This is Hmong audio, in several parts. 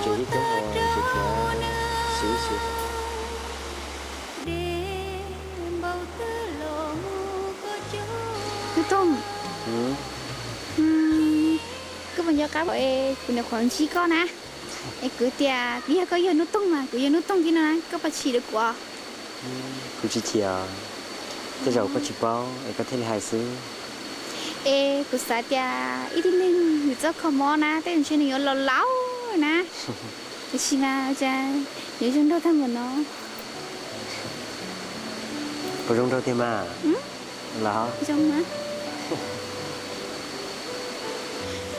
Ces ib tug tseem khiav xwb xwb. Hnub Tooj, koj puas nco qab es kuv nyuam qhuav ntsib koj na, es kuv tias kuv yog koj yawg Hnub Tooj mas kuv yawg Hnub Tooj thiab no na, koj puas tshis rau kuv? Kuv tsis chim, tej zaum koj tsis paub es koj thiaj li hais xwb. Es kuv xav tias ib tug neeg yus txoj kho mob na tej zaum ntshe nws yuav laus laus na, tiam sis mas cas yuav zoo nraug tag npaum no. Puas zoo nraug tiag mas? Los,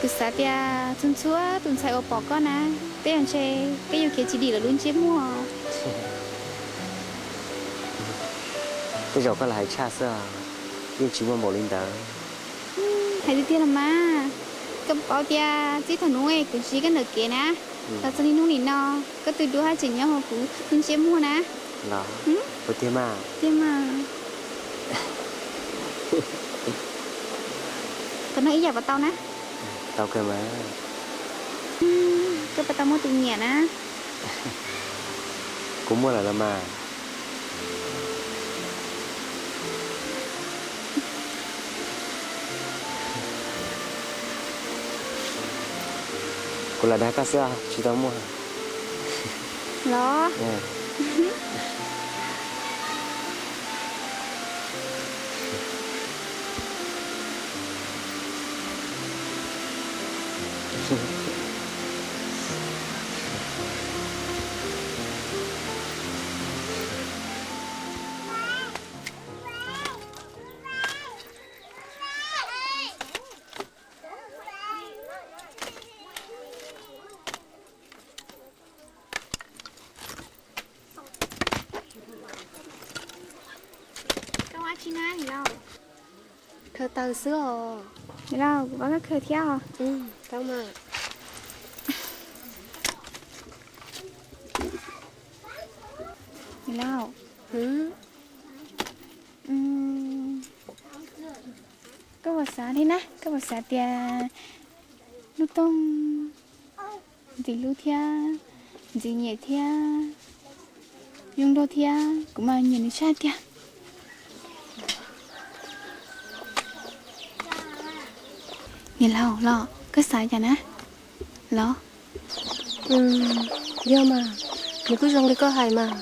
kuv xav tias txhua txhua tus ntxhais uas pom koj na, tej zaum ntshe peb yuav khiav tsis dim lawv lub ntsiab muag. Tej zaum koj lam hais tshaj xwb, yeej tsis muaj npaum li ntawd. Hais tiag tiag los mas, koj paub tias txij thaum hnub kuv ntsib koj ntawm kev na, los txog niaj hnub nim no, koj tus duab haj tseem nyob hauv kuv lub ntsiab muag na. Los, puas tiag mas? Tiag mas. Qhov no ib yam puas tau na? Tau kawg mas. Koj puas tau muaj tus nyiam na? Kuv muaj lawm los mas. Kuv lam dag koj xwb, tsis tau muaj. Los. Koj ua dab tsi na niam laus? Khaws taws xwb os. Niam laus, kuv pab koj khaws thiab os. Niam laus, koj puas xav thiab na, koj puas xav tias Hnub Tooj ntxim hlub thiab, ntxim nyiam thiab, zoo nraug thiab, kuv mas nyiam nws tshaj tiag. Niam laus los koj xav cas na? Los, yog mas, nws kuj zoo li koj hais mas,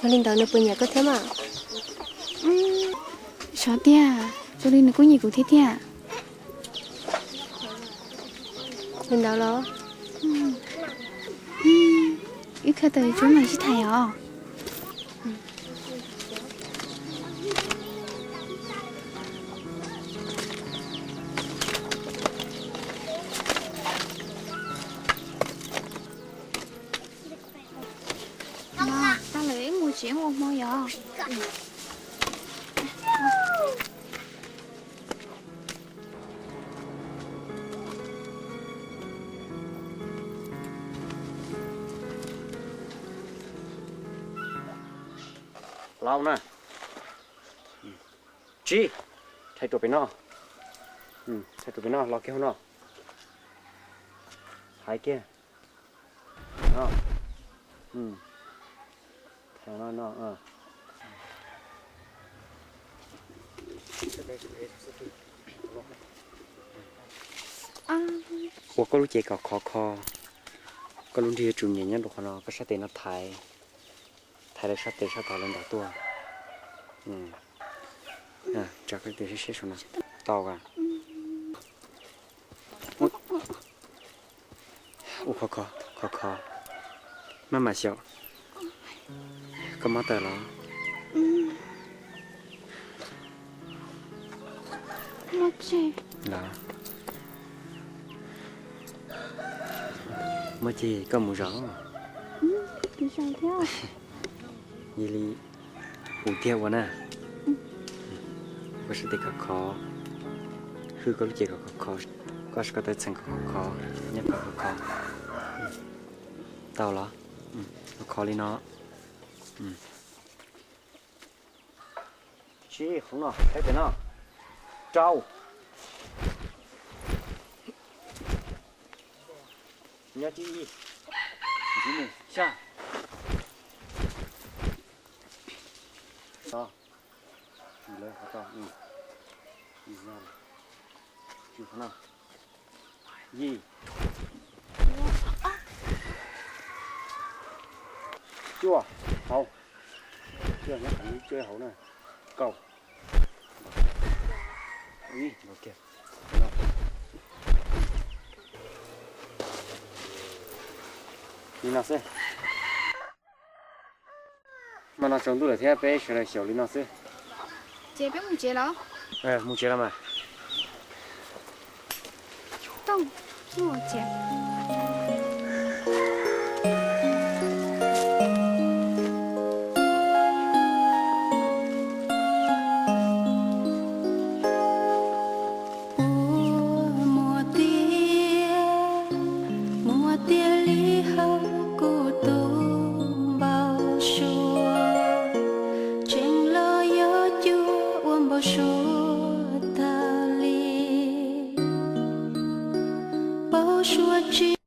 yog li ntawd nws puas nyiam koj thiab mas? Xyov tiag, zoo li nws kuj nyiam kuv thiab tiag. Li ntawd los, wb khaws taws tsuab mam sib tham os. Tag lawm, wb mus tsev ua hmo yom. Los na. Tsis, thaiv rau pem no. Thaiv rau pem no, los kiag hauv no. Thaiv kiag. No. Thaiv no no. Ua koj lub cev kom khov kho, koj lub nrig yuav tsum nyiam nyob rau qhov no, koj sab tes no thaiv, thaiv lawv sab tes sab tod lawv ntaus tuaj. Tso koj tes siab siab saum no. Tau. Ua khov kho, khov kho. Maj mam xyaum. Koj mob taws los? Los. Mob ceg koj mus zaum. Yog li, ua tiag ua na. Koj sab tes khov khov, hwj koj lub cev kom khov khov, koj sab koj tawb txheem kom khov khov, nyob kom khov khov. Tau los? Khov khov li no. Tsib, hauv no, thaiv pem no. Rau. Nyob tsib ib. Xya. Tau. Lawv qhov tau. Ib, ib, qhov no. Yim. Cuaj hauv. Cuaj nyob qhov cuaj hauv na. Kaum. Ib, li no xwb. Mas no tsaus ntuj lawm thiab peb sawv daws xyaum li no xwb. Ces peb mus tsev los? Mus tsev los mas. Tooj, mus tsev. Ua muag tiag, muag tiag li hawm kuv tus npau suav, tseem los yog cuag ua npau suav tas li. Npau suav tsis